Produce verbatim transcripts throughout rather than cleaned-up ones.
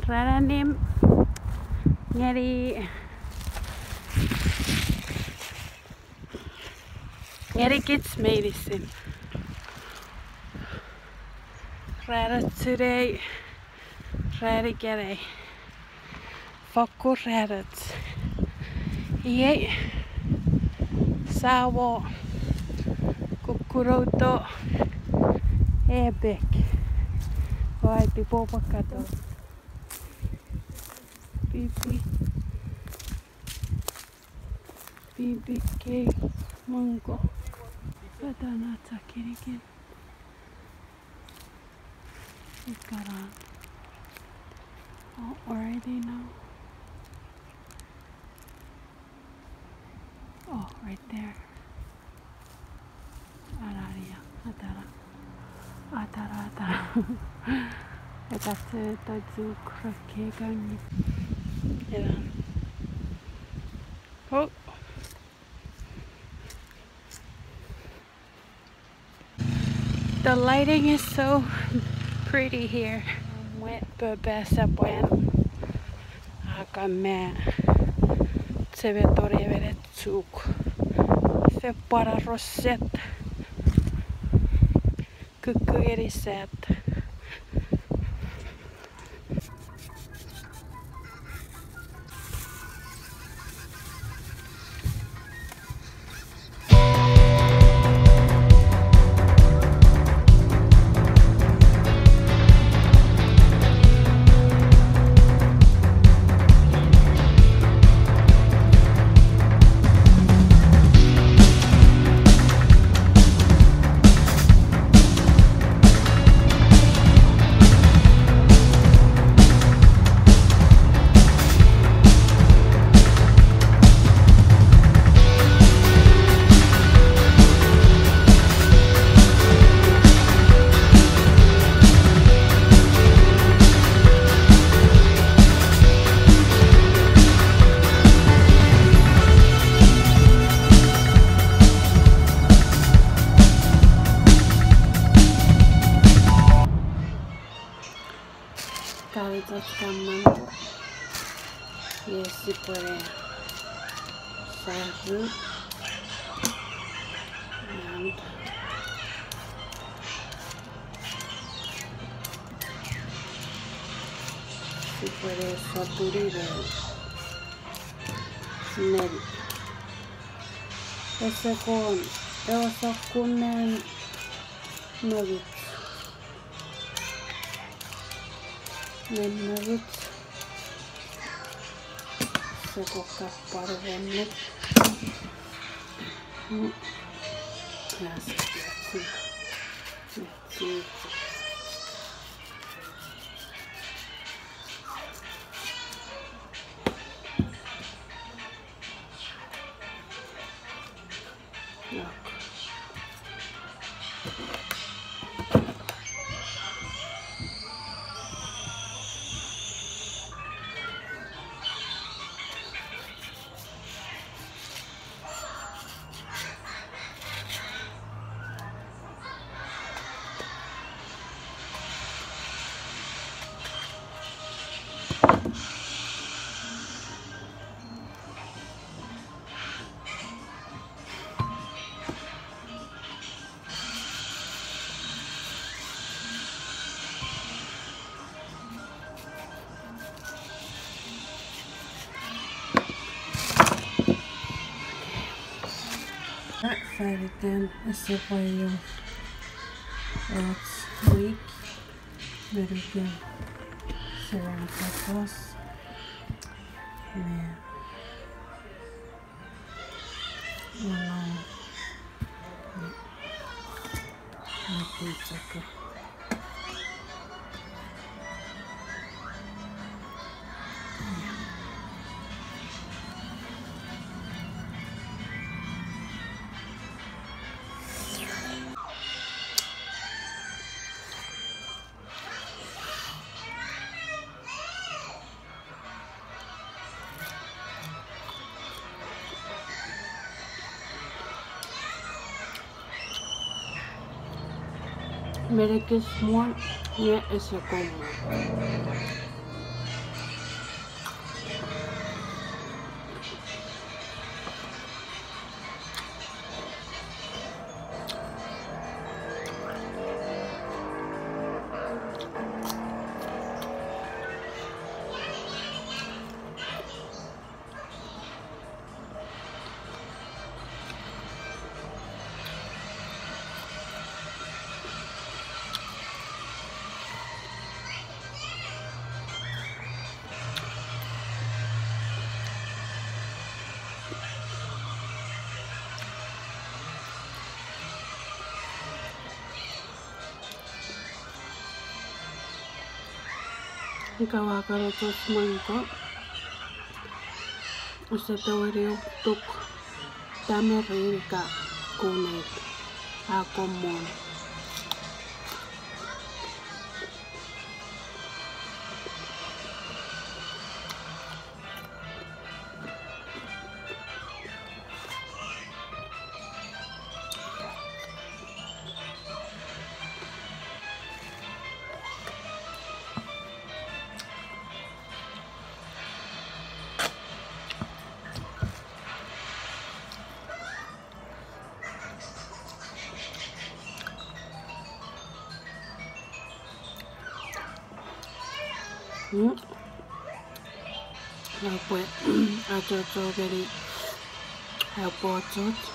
Ran annim ngeni, ngeni kich meinisin. Ran atun ei, ran ikenai. Fokkun ran och. Iei, sa mo kukkunouto epek. Ua tipwe pwakato. Pipi. Pipi kei mongo. Fatan a chakirikin. Ikaran. Oh, already now. Oh, right there. Araria, atara. Atara, atara. Eta se ta juk rake kangi. Eran. Oh. The lighting is so pretty here. Mwet pwe pesepwan. Akame. Sebe tore mene chuk. Fepwara roset. Kukkugeni set. Kalitach kamman. Yes, sipwene saru. And sipwene sotuni ne neni. Ese kon, ewe sokkun nen neni. Nen neni. Seko kapar wonne. Mm. Ase kiachi. Kiachi. Fan iten ese pwe io. It's weak. Very good. So, uh, pepper. Yeah. Oh, no. Not too chocolate. Merekis mwan, nge ese komo. Ika ua kan och mango, use tongeni tuk tamarind ika kuneit, a common. Mm. Aupwe achocho ngeni aupwe achocho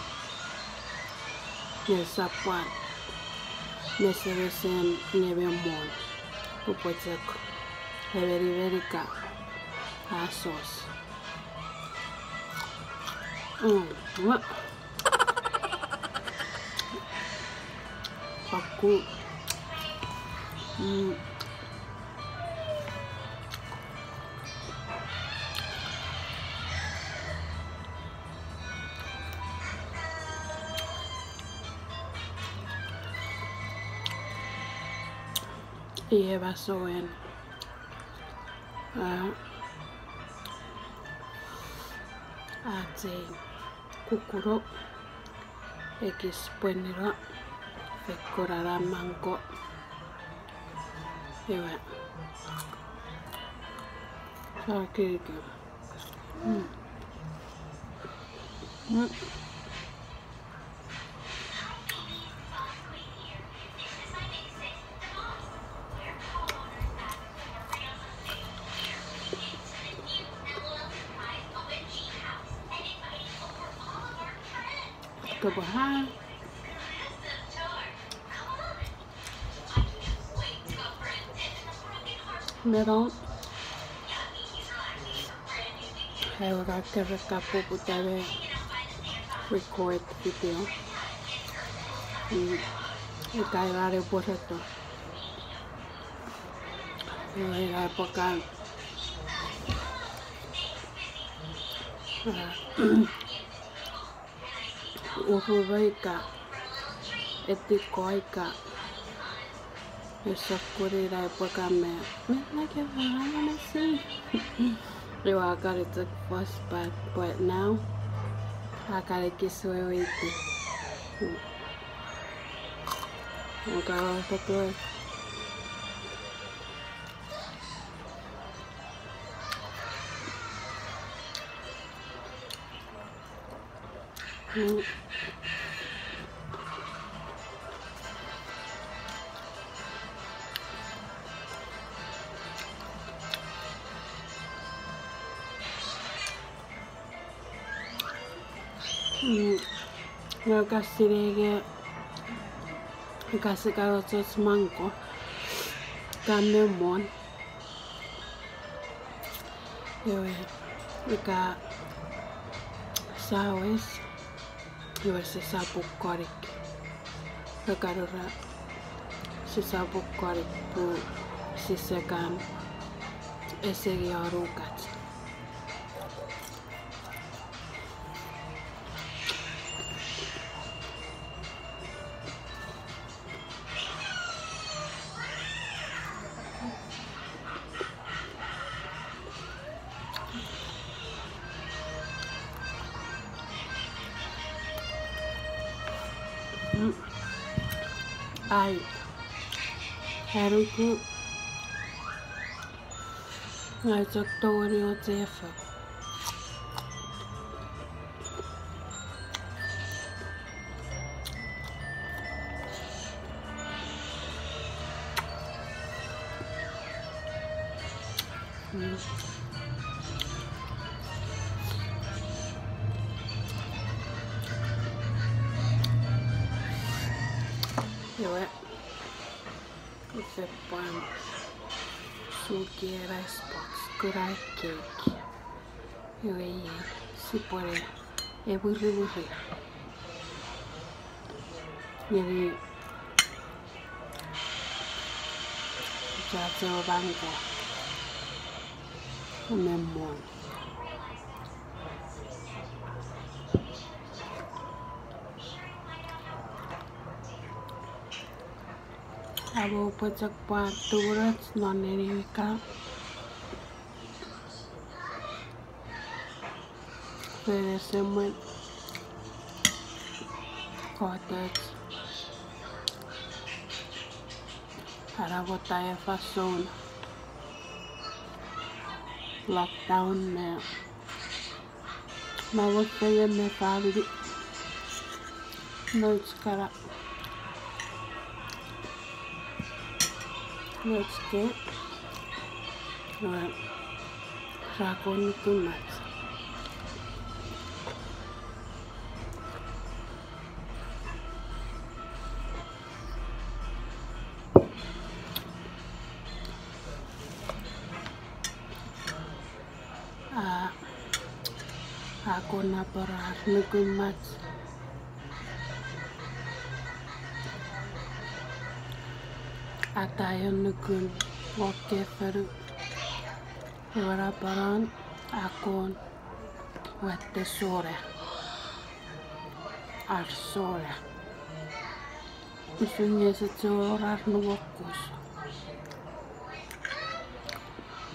nge sap pwan mesemesen nge me mon. Upwe chok emenimen ika asos. Mm, mwa. Paku. Mm. Iei masouen. A, a chei kukuno, ekis pwenino, fekkunana mango. Ewe. Sa keke. Mm. Mm. Kapaha. Meron. Ai ua kan keran kapoputa me record video. Mm. Ika ina ne pworeto. Iwe ina pwe kan. Ah. Uruno ika, etiko ika, esap kuni ina epwe kan me, me nake vana mesi. Iwe a kan chok first part, but now, a kan ekis weweiti. Oka oka. Mm. Mm. Nge ka sinei nge, ika sia kan och mango, ka me mon. Iwe, ika sia wes, iwe sisap konik. Ika nora sisap konik pun sise kan esenianukach. Mm. Ai. Aruku. Ngang chok tongeni och efo. Mm. Iwe. Use pwan suki ena icebox, kuna cake. Iwe iei, sipwe ne epwiriwiri. Ngeni, chache o bangko. me mwan. Amo pwe chok pwan tumunoch non neni ika. Ren ewe semwen, kotoch, ara pwata e fansoun lockdown me, me mwo fengen me famini. Nouch kana. Nouch ke. Ra kon nukumach. A, a kon napar ar nukumach. Ataio nukun woke fonu. Iwe napar an a kon watte sona. Ar sona. Usun nge ese chor ar nuokus.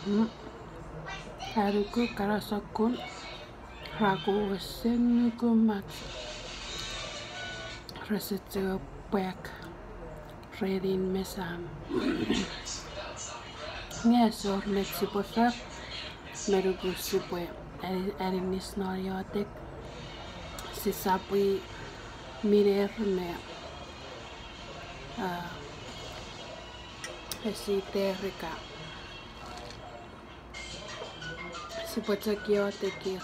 Mm. Anuku kana sokkun ra ko wesen nukumach. Rese chok pwak renin me sam. Nge ese wor met sipwe fori, me nukun sipwe ani-, aninis non iotek, sisap miner me, a, esiter ika sipwe chok iotekir.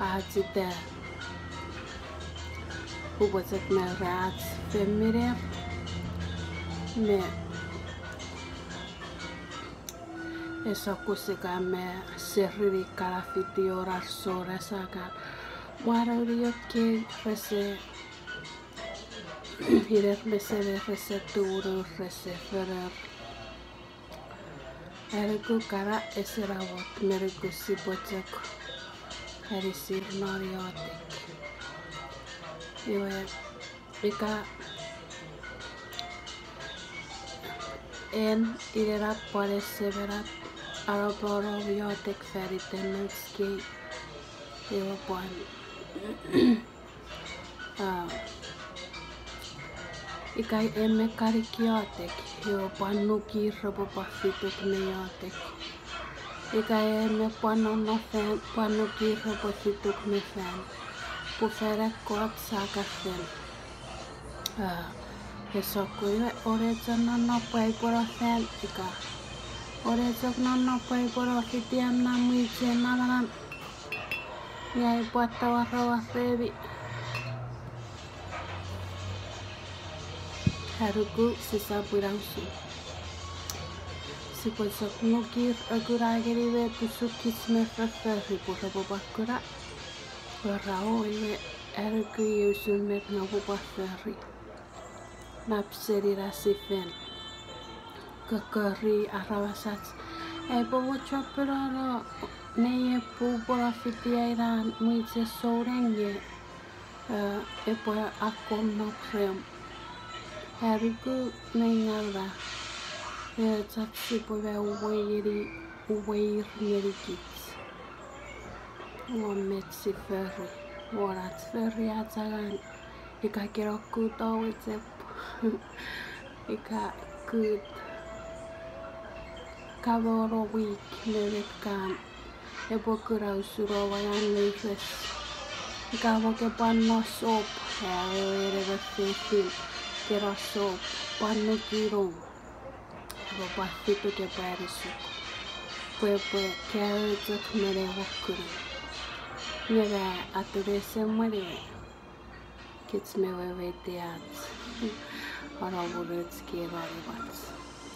Ach ita, upwe chok me rach family me esap kusika me seriri kana fiti orar sona sakan. Mwanau ni oke rese, iner me semer rese tumunur, rese foner. Anuku kana ese namot me nukun sipwe chok anisir non iotek. Iwe, ika en inenap pwan en semenap, a no pwan om iotek fan iten nouch kei, iwe pwan A, ika en mekanik iotek, iwe pwan nukir repwe pwan fituk me iotek. Ika en me pwan nonno fan, pwan nukir repwe fituk me fan. Pwe fan ekkoch sa kan fen. A, e sokkun iwe, oupwe chok nonno pwe upwe no fan, ika oupwe chok nonno pwe upwe no fiti ena mwichen namanam. Nge upwe tawarawa remi. Anuku sisap ina usun. Sipwe chok nukir a kuna ngeni met usun kich mi fofori pwe repwe pwan kuna. Pwe ra o iwe anuku usun met nge upwe pwan fori. Nap seni ena sipwe fen kokkori aramasach. Aipwe mochen pwe no, no, nei epwe upwe no fiti ai ena mwichen souneng nge, e, epwe akkom nap rem. Anuku me ngauna, e, chach sipwe me uwei ngeni, uweir ngeni kich. Won met si fori, won ach fori ach angang, ika kino kut o wechep, ika kut kamo no wik me met kan, epwe kuna usun o wangan weires. Ika mo ke pwan no sop, awewe ene me fefin, keno sop, pwan nukinong. Epwe pwan fituk epwe anisuk. Pwe epwe kaeo chok me ne wokkuni. Nge ma atun ese mwen, kich me weweiti ach. Ono munuch kei non imwach.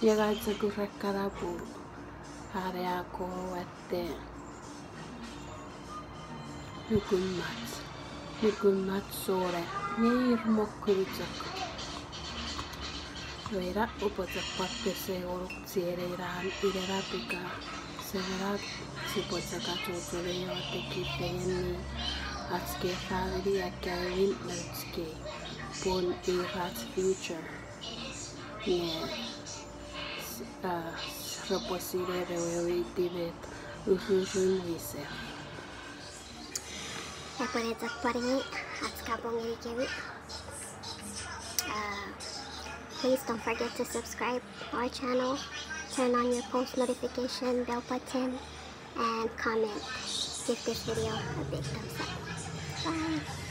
Nge ngang chok ure kana pun are a ko watte Nukun mach. Nukun mach sona, nge ir mokkun chok. Iwe ina upwe chok pwan pese ngonuk chienei ran inenap ika semenap, sipwe chok achocho ne iotek fengeni ach kei famini, akkaewin nouch kei, pun ir ach future. Nge, ah, repwe sinei me weweiti met ururun wiser. Epwe ne chok pwan iei ach kapong ngenikemi. Uh, please don't forget to subscribe our channel, turn on your post notification bell button, and comment. Give this video a big thumbs up. Bye.